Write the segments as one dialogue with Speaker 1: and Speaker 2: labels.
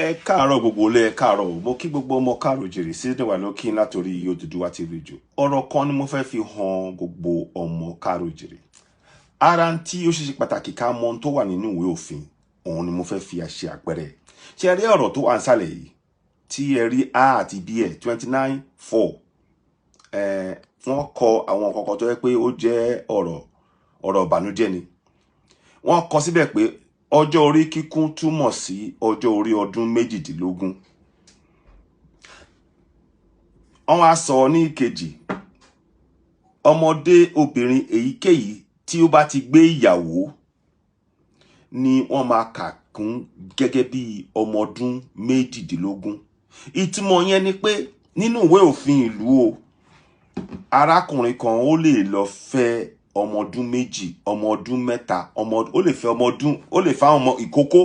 Speaker 1: Ẹ káàárọ̀ gbogbo ilé, ẹ káàárọ̀ o. Mo kí gbogbo ọmọ káàárọ̀ jèrè sí níwà ló kí n látòrí Odùduwà TV jù. Ọ̀rọ̀ kan ni mo fẹ́ fi hàn gbogbo ọmọ káàárọ̀ jèrè. Ara ń tí ó ṣe ṣe pàtàkì ká mọ ohun tó wà nínú ìwé òfin, òun ni mo fẹ́ fi ṣe àpẹẹrẹ. Ṣé ẹ rí ọ̀rọ̀ tó wà nísàlẹ̀ yìí tí ẹ rí A àti B ẹ̀ 29(4)? Ẹ wọ́n kọ àwọn nǹkan kan tó yẹ pé ó jẹ́ ọ̀rọ̀ ìbànújẹ́ ni. Wọ́n kọ síbẹ̀ pé ọjọ́ orí kíkún túmọ̀ sí ọjọ́ orí ọdún 18. Wọ́n wá sọ ní ìkejì, ọmọdé obìnrin èyíkéyìí tí ó bá ti gbé ìyàwó ni wọ́n máa kà kún gẹ́gẹ́ bí ọmọ ọdún 18. Ìtumọ̀ yẹn ni pé nínú ìwé òfin ìlú o, arákùnrin kan ó lè lọ fẹ́ ọmọ ọdún 2, ọmọ ọdún 3, ọmọ ó lè fẹ́ ọmọ ọdún, ó lè fẹ́ ọmọ ìkókó.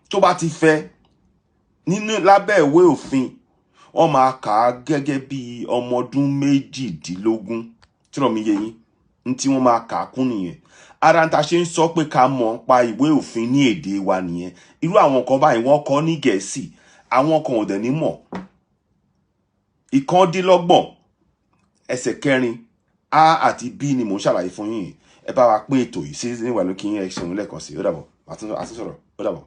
Speaker 1: Tó bá ti fẹ́ nínú lábẹ́ ìwé òfin, wọ́n máa kà á gẹ́gẹ́ bí ọmọ ọdún 18. Tí ọ̀rọ̀ mi yé yín, ní tí wọ́n máa kà á kún nìyẹn. Ara ń ta ṣe ń sọ pé ká mọ̀ ń pa ìwé òfin ní èdè wa nìyẹn. Irú àwọn nǹkan báyìí wọ́n kọ ní Gẹ̀ẹ́sì, àwọn kan ò dẹ̀ ní mọ̀. 29 ẹsẹ̀ 4 A àti B ni mò ń ṣàlàyé fún yín. Ẹ bá wa pín ètò yìí sí níwà lókè yín. Ẹ ṣeun lẹ́ẹ̀kan sí. Ó dàbọ̀, àtúnṣe sọ̀rọ̀. Ó dàbọ̀.